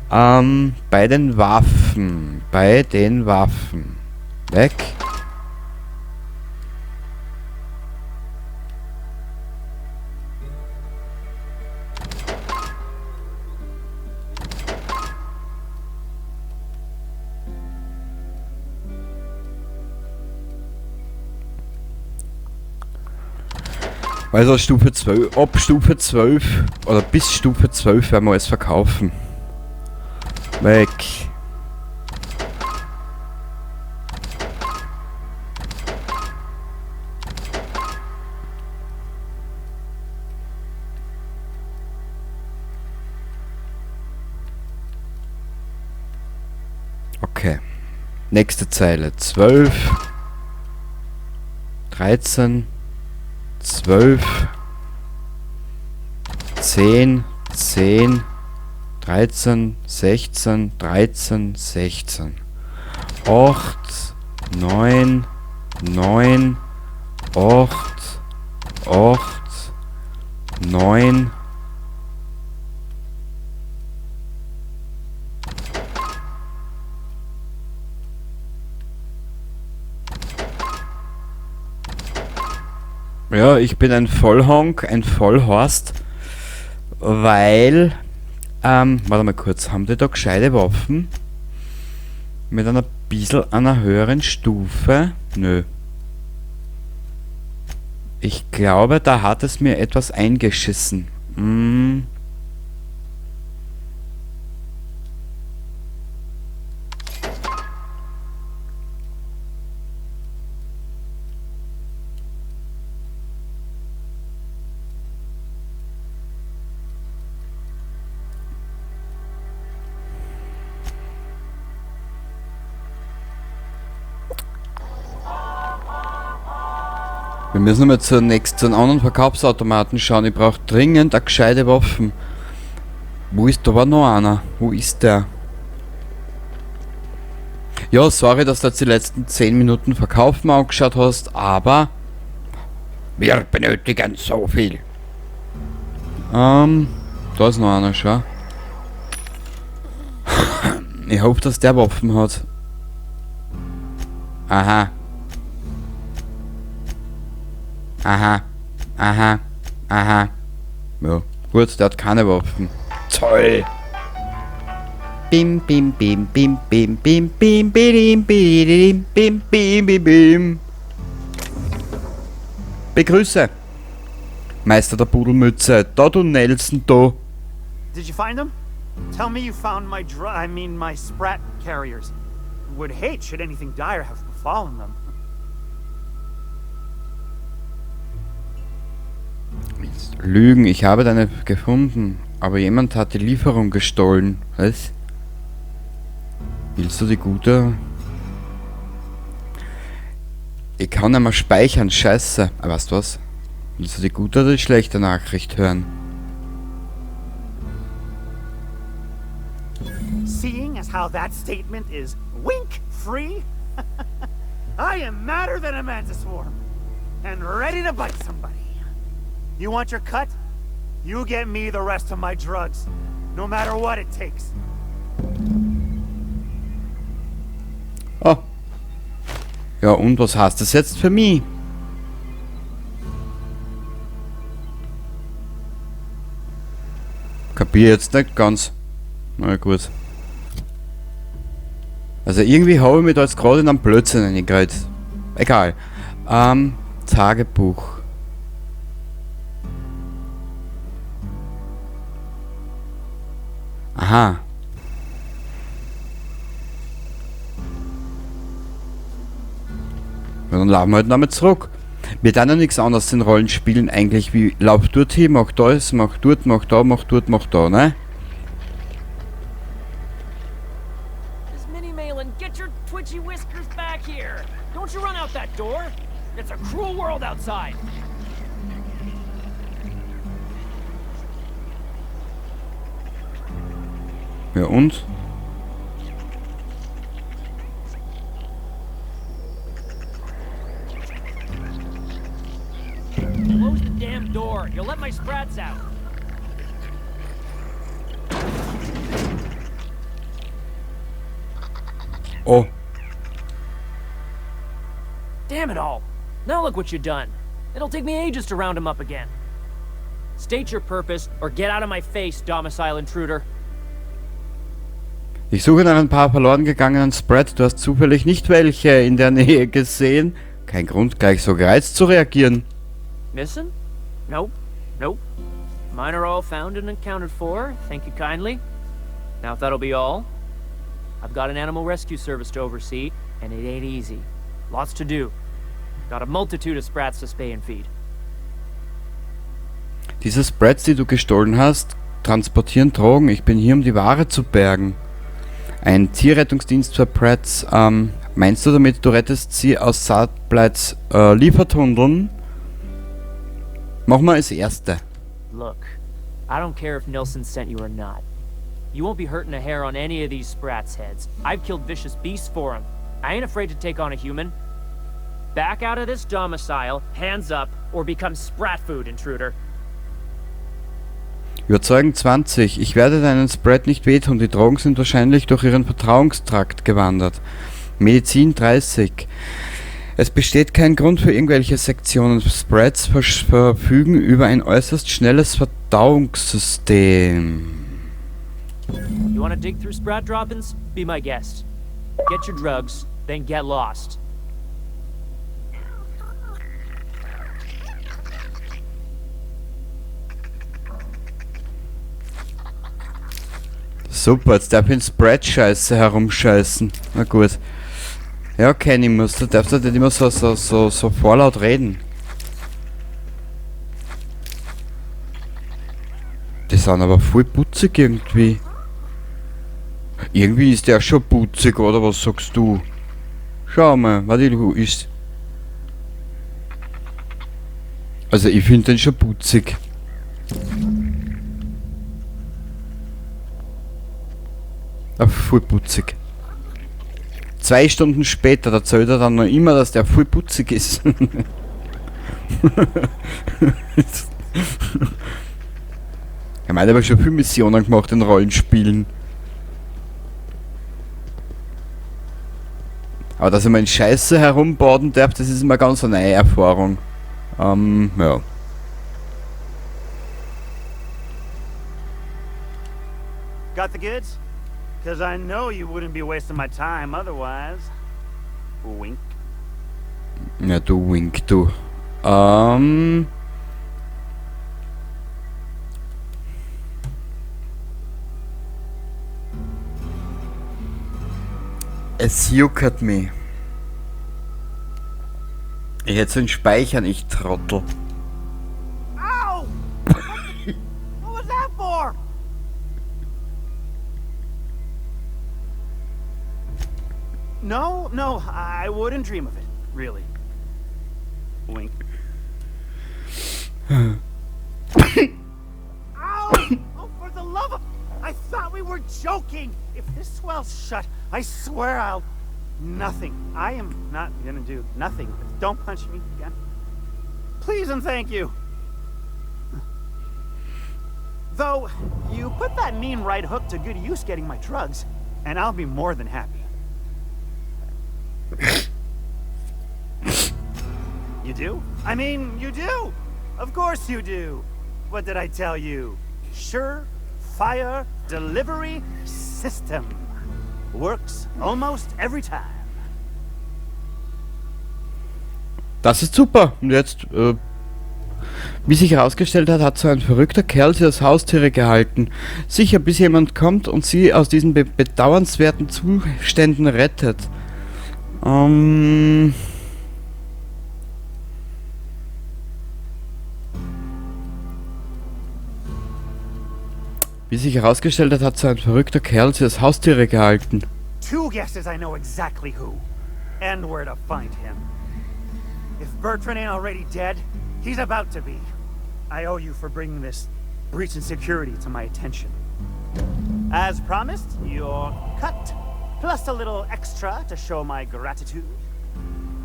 Bei den Waffen. Bei den Waffen. Weg. Also Stufe 12, ab Stufe 12 oder bis Stufe 12 werden wir alles verkaufen. Weg. Okay. Nächste Zeile. 12. 13. 12, 10, 10, 13, 16, 13, 16, 8, 9, 9, 8, 8, 9, Ja, ich bin ein Vollhonk, ein Vollhorst, weil, warte mal kurz, haben die da gescheite Waffen? Mit einer bisschen einer höheren Stufe? Nö. Ich glaube, da hat es mir etwas eingeschissen. Wir müssen mal zunächst zu einem anderen Verkaufsautomaten schauen. Ich brauche dringend eine gescheite Waffen. Wo ist da war noch einer? Wo ist der? Ja, sorry, dass du jetzt die letzten 10 Minuten Verkaufen angeschaut hast, aber wir benötigen so viel. Da ist noch einer, schau. Ich hoffe, dass der Waffen hat. Aha. Aha, aha, aha. Ja, gut, der hat keine Waffen. Toll! Bim, bim, bim, bim, bim, bim, bim, bim, bim, bim, bim, bim, bim. Begrüße! Meister der Pudelmütze, da du Nelson, da. Did you find them? Tell me you found my I mean my sprat carriers. Would hate should anything dire have befallen them. Lügen, ich habe deine gefunden, aber jemand hat die Lieferung gestohlen. Was? Willst du die gute? Ich kann nicht mehr speichern, scheiße. Aber weißt du was? Willst du die gute oder die schlechte Nachricht hören? Seeing as how that statement is wink free, I am madder than a mantis swarm and ready to bite somebody. You want your cut? You get me the rest of my drugs, no matter what it takes. Oh. Ja, und was heißt das jetzt für mich? Kapier jetzt nicht ganz. Na gut. Also irgendwie habe ich mich da jetzt gerade in einen Blödsinn reingeredet. Egal. Tagebuch. Aha. Ja, dann laufen wir halt nochmal zurück. Wir tun ja nichts anderes in Rollenspielen eigentlich wie lauf dort hin, mach das, mach dort, mach da, mach dort, mach da, ne? Miss Minnie Malin, get your twitchy whiskers back here! Don't you run out that door! It's a cruel world outside! Ja und? Close the damn door. You'll let my sprats out. Oh. Damn it all! Now look what you've done. It'll take me ages to round 'em up again. State your purpose, or get out of my face, domicile intruder. Ich suche nach ein paar verloren gegangenen Sprats. Du hast zufällig nicht welche in der Nähe gesehen. Kein Grund, gleich so gereizt zu reagieren. Missing? Nope. Nope. Mine are all found and accounted for, thank you kindly. Now if that'll be all. I've got an animal rescue service to oversee, and it ain't easy. Lots to do. Got a multitude of sprats to spay and feed. Diese Sprats, die du gestohlen hast, transportieren Drogen. Ich bin hier, um die Ware zu bergen. Ein Tierrettungsdienst für Sprats. Meinst du damit, du rettest sie aus Saatbleits Liefertunneln? Machen wir als Erste. Look, I don't care if Nelson sent you or not. You won't be hurting a hair on any of these sprats' heads. I've killed vicious beasts for 'em. I ain't afraid to take on a human. Back out of this domicile, hands up, or become sprat food, intruder. Überzeugen 20. Ich werde deinen Sprat nicht wehtun. Die Drogen sind wahrscheinlich durch ihren Verdauungstrakt gewandert. Medizin 30. Es besteht kein Grund für irgendwelche Sektionen. Sprats verfügen über ein äußerst schnelles Verdauungssystem. You want to dig through sprat droppings? Be my guest. Get your drugs, then get lost. Super, jetzt darf ich in Sprat-Scheiße herumscheißen. Na gut. Ja, Kenny, du darfst nicht immer so vorlaut reden. Die sind aber voll putzig irgendwie. Irgendwie ist der schon putzig, oder was sagst du? Schau mal, was ist. Also ich find den schon putzig. Ah, voll putzig. 2 Stunden später, da zählt er dann noch immer, dass der voll putzig ist. Ich meine, ich habe schon viele Missionen gemacht in Rollenspielen. Aber dass ich mal in Scheiße herumbaden darf, das ist immer ganz eine neue Erfahrung. Ja. Got the goods? Because I know you wouldn't be wasting my time otherwise. Wink. Ja, du wink, du. Es juckert mich. Ich hätte so einen Speichern, ich Trottel. Au! What was that for? No, no, I wouldn't dream of it, really. Wink. Au! Oh, for the love of... I thought we were joking! If this swells shut, I swear I'll... Nothing. I am not going to do nothing. Don't punch me again. Please and thank you. Though, you put that mean right hook to good use getting my drugs, and I'll be more than happy. You do? I mean, you do! Of course you do! What did I tell you? Surefire delivery system. Works almost every time. Das ist super. Und jetzt, wie sich herausgestellt hat, hat so ein verrückter Kerl sie als Haustiere gehalten. Sicher, bis jemand kommt und sie aus diesen bedauernswerten Zuständen rettet. Wie sich herausgestellt hat, hat so ein verrückter Kerl sie als Haustiere gehalten. Two guesses I know exactly who and where to find him. If Bertrand ain't already dead, he's about to be. I owe you for bringing this breach in security to my attention. As promised, your cut, plus a little extra to show my gratitude.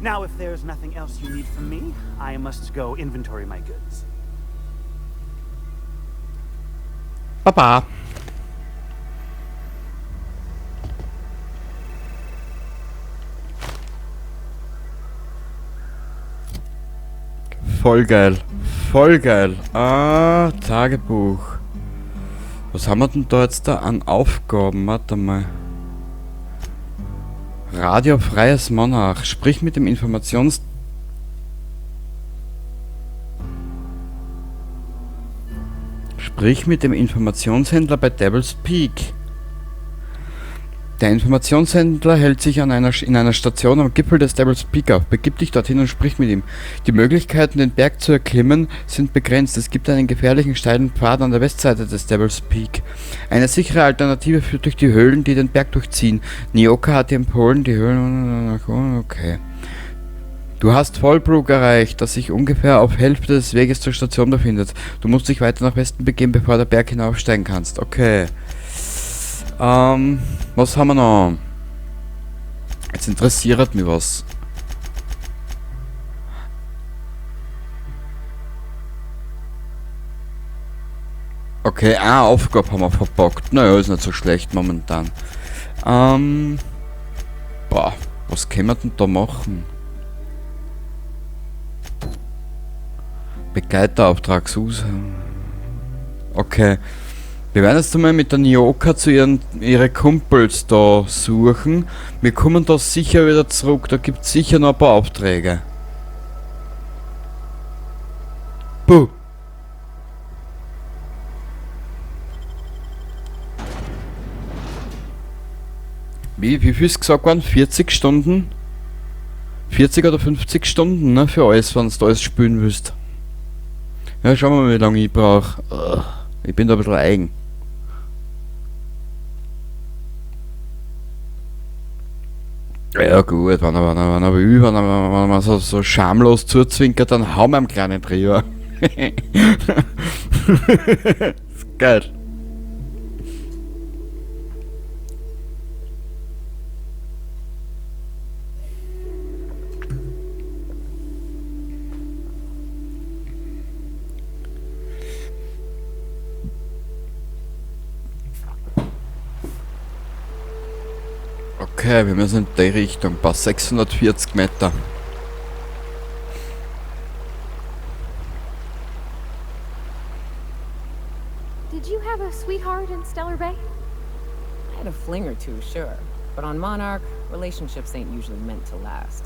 Now, if there's nothing else you need from me, I must go inventory my goods. Baba. Voll geil. Voll geil. Ah, Tagebuch. Was haben wir denn da jetzt da an Aufgaben? Warte mal. Radio Freies Monarch. Sprich mit dem Sprich mit dem Informationshändler bei Devil's Peak. Der Informationshändler hält sich in einer Station am Gipfel des Devil's Peak auf. Begib dich dorthin und sprich mit ihm. Die Möglichkeiten, den Berg zu erklimmen, sind begrenzt. Es gibt einen gefährlichen, steilen Pfad an der Westseite des Devil's Peak. Eine sichere Alternative führt durch die Höhlen, die den Berg durchziehen. Nyoka hat dir empfohlen, die Höhlen... Okay. Du hast Fallbrook erreicht, das sich ungefähr auf Hälfte des Weges zur Station befindet. Du musst dich weiter nach Westen begeben, bevor der Berg hinaufsteigen kannst. Okay. Was haben wir noch? Jetzt interessiert mich was. Okay, eine Aufgabe haben wir verbockt. Naja, ist nicht so schlecht momentan. Boah, was können wir denn da machen? Begleiterauftrag, Susan. Okay. Wir werden jetzt einmal mit der Nyoka zu ihre Kumpels da suchen. Wir kommen da sicher wieder zurück. Da gibt's sicher noch ein paar Aufträge. Puh. Wie viel ist gesagt worden? 40 Stunden? 40 oder 50 Stunden, ne? Für alles, wenn du alles spielen willst. Ja, schauen wir mal, wie lange ich brauch. Ich bin da ein bisschen eigen. Ja gut, wenn er will, wenn er so schamlos zuzwinkert, dann hauen wir ihm kleinen drüber. Ist geil. Okay, wir müssen in die Richtung, passt 640 Meter. Did you have a sweetheart in Stellar Bay? I had a fling or two, sure. But on Monarch, relationships ain't usually meant to last.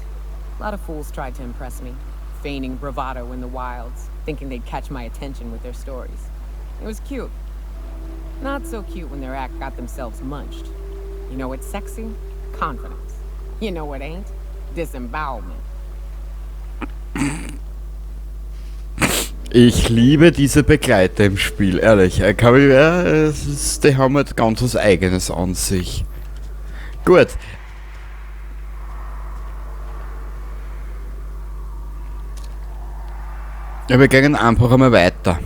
A lot of fools tried to impress me, feigning bravado in the wilds, thinking they'd catch my attention with their stories. It was cute. Not so cute when their act got themselves munched. You know what's sexy? Confidence. You know what ain't? Disembowelment. Ich liebe diese Begleiter im Spiel, ehrlich. Die haben halt ganz was Eigenes an sich. Gut. Ja, wir gehen einfach einmal weiter.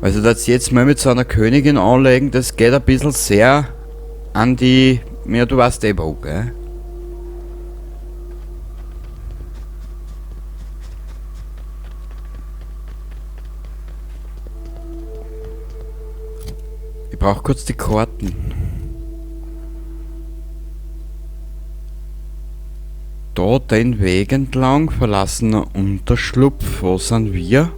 Also das jetzt mal mit so einer Königin anlegen, das geht ein bisschen sehr an die... Ja, du weißt eh wo, gell? Ich brauch kurz die Karten. Da den Weg entlang, verlassener Unterschlupf, wo sind wir?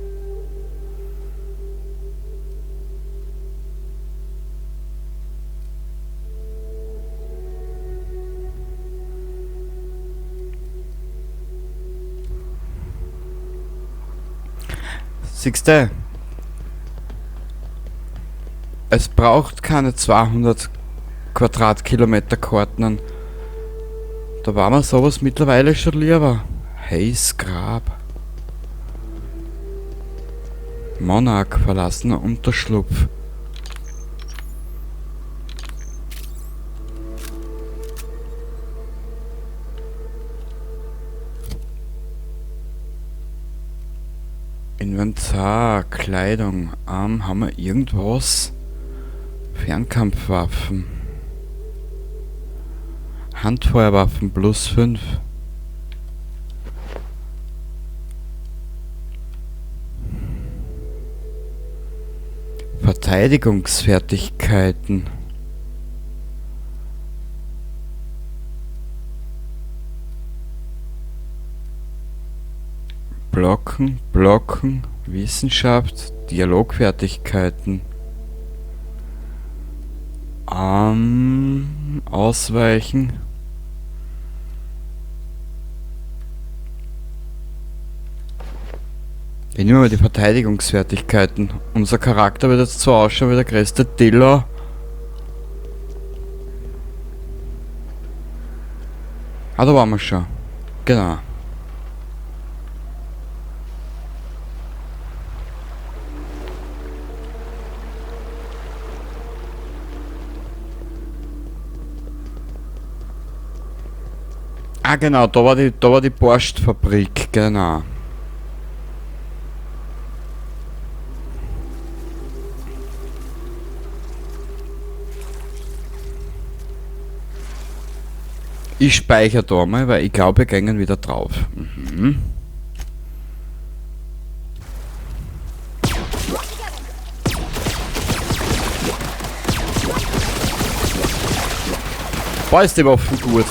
Siehst du? Es braucht keine 200 Quadratkilometer Karten. Da war mir sowas mittlerweile schon lieber. Hayes Grab. Monarch, verlassener Unterschlupf. Inventar, Kleidung, haben wir irgendwas? Fernkampfwaffen. Handfeuerwaffen plus 5. Verteidigungsfertigkeiten. Blocken, Blocken, Wissenschaft, Dialogfertigkeiten. Ausweichen. Ich nehme mal die Verteidigungsfertigkeiten. Unser Charakter wird jetzt zwar ausschauen wie der größte Diller. Ah, da waren wir schon. Genau. Ah, genau, da war die Borschtfabrik, genau. Ich speichere da mal, weil ich glaube, wir gehen wieder drauf. Mhm. Boah, ist die Waffe gut.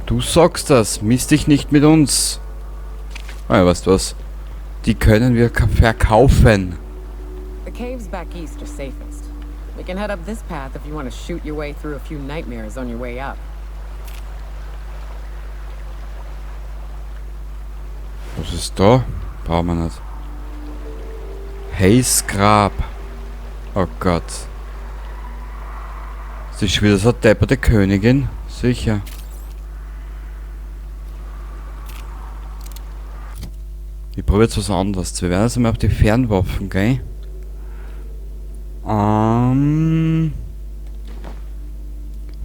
Du sagst das, miss dich nicht mit uns. Ah ja, weißt du was? Die können wir verkaufen. The caves back east are safest. We can head up this path if you want to shoot your way through a few nightmares on your way up. Was ist da? Brauchen wir nicht. Hayes Grab. Oh Gott. Das ist wieder so eine depperte Königin. Sicher. Ich probiere jetzt was anderes. Wir werden jetzt mal auf die Fernwaffen gehen.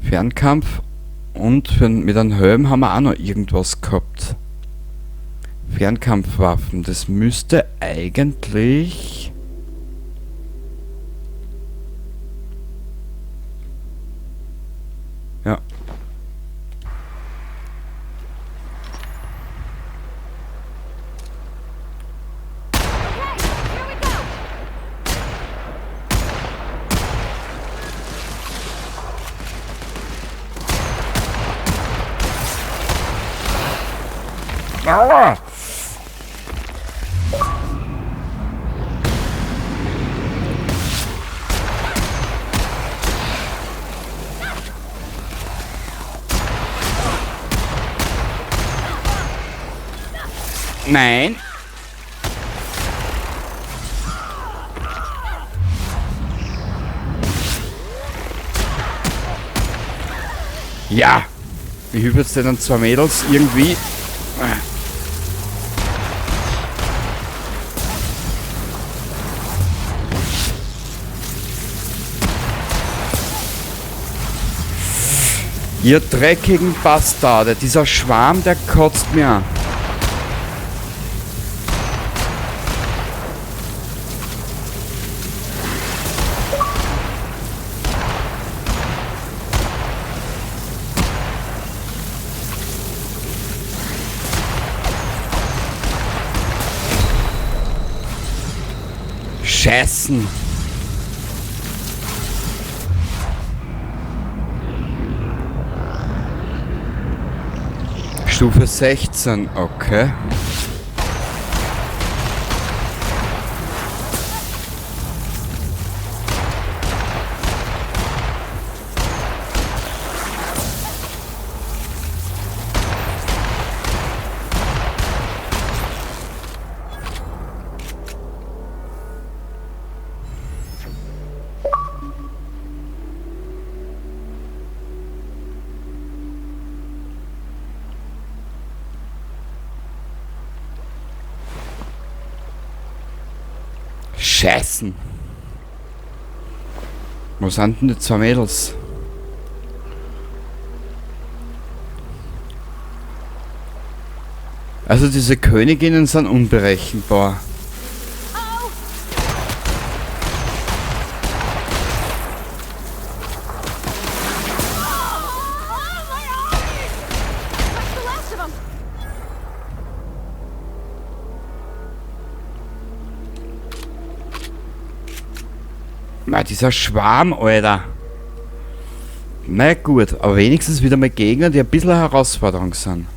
Fernkampf und mit einem Helm haben wir auch noch irgendwas gehabt. Fernkampfwaffen, das müsste eigentlich... Ja. Aua! Nein. Ja. Wie hüpft denn dann zwei Mädels irgendwie? Ihr dreckigen Bastarde, dieser Schwarm, der kotzt mir an. Scheißen. Stufe 16, okay. Scheißen. Wo sind denn die zwei Mädels? Also diese Königinnen sind unberechenbar. Na, dieser Schwarm, Alter. Na gut, aber wenigstens wieder mal Gegner, die ein bisschen eine Herausforderung sind.